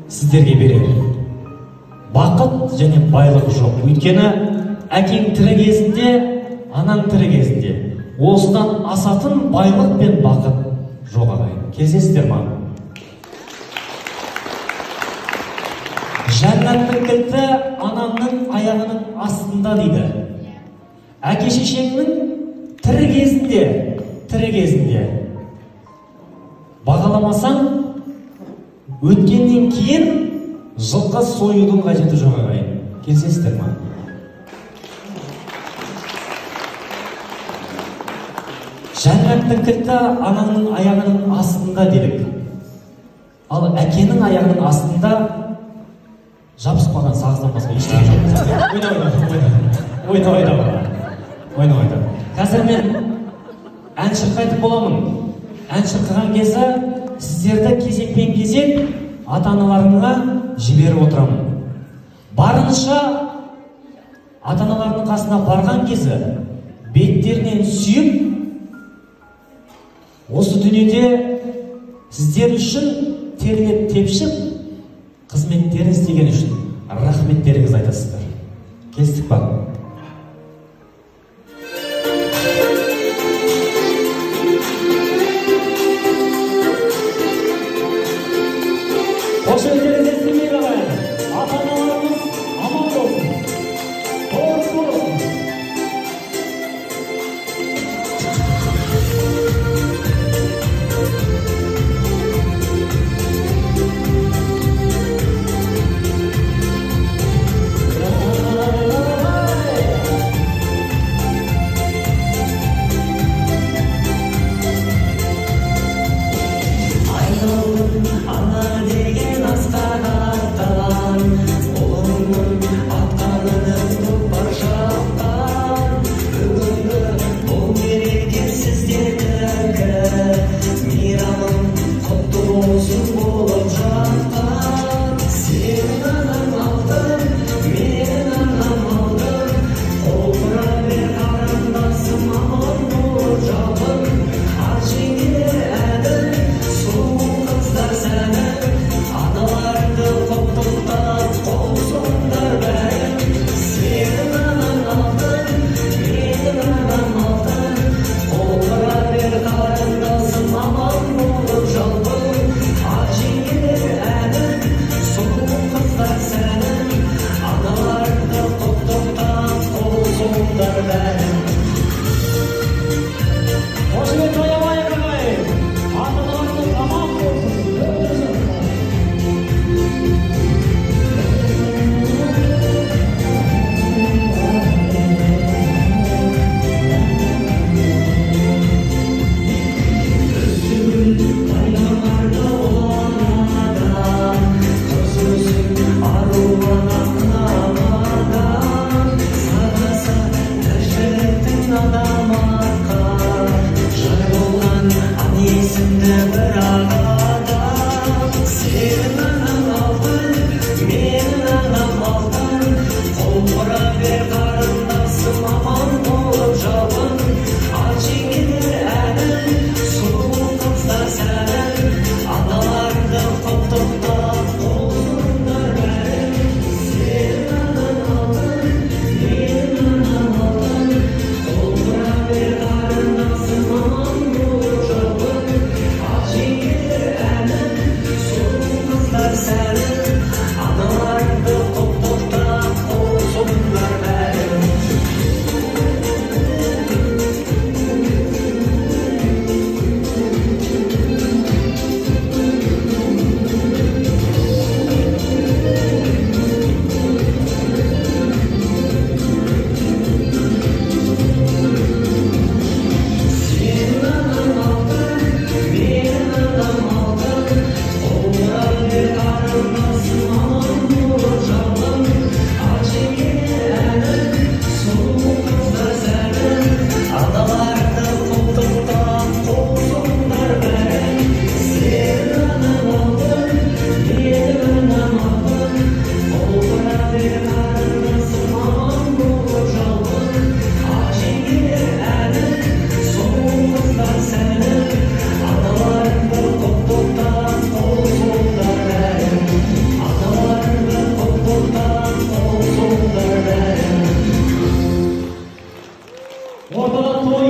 сіздерге берер бақыт және байлық жоқ. Өйткені әкең тірі кезінде, анаң тірі кезінде осыдан асатын байлық пен бақыт жоқ, ағайын. Келісесіздер ма? Жәннаттың кілті анаңның аяғының астында дейді. Әке шешеңнің тірі кезінде бағаламасаң, өткеннен кейін жылқы союдың қажеті жоқ, ағайын. Келісесіздер ма? Жәннаттың кілті анаңның аяғының астында делік. Ал әкенің аяғының астында жабыспаған сағыздан басқа ештеңе жоқ. Ойна, ойна, ойна, ойна. Қазір мен ән шырқайтын боламын. Ән шырқаған кезі сіздерді кезекпен кезек ата-аналарыңа жіберіп отырамын. Барынша ата-аналарының қасына барған кезі беттерінен сүйіп, осы дүниеде сіздер үшін терлеп тепшіп қызметтерін істеген үшін рахметтеріңізді айтасыздар. Келістік па? Қошеметтеріңіз естілмейді, ағайын. Ата-аналарымыз аман болсын, бауыры болсын. Ана деген асқақ аттан, ұлыңның атқанын тұлпар шапқан. Бүгінгі бұл мереке сіздердікі, мейрамың құтты болсын болып жатқан. Сенің анаң алтын, менің анам алтын, құлпыра бер қарындасым аман болып жалпың. Ақ жеңгелер әділ, сұлу қыздар сәні, аналарды құттықтап қол соғыңдар бәрін. Сенің анаң алтын, менің анам алтын, құлпыра бер қарындасым аман болып жалпың. Ақ жеңгелер Ортада той.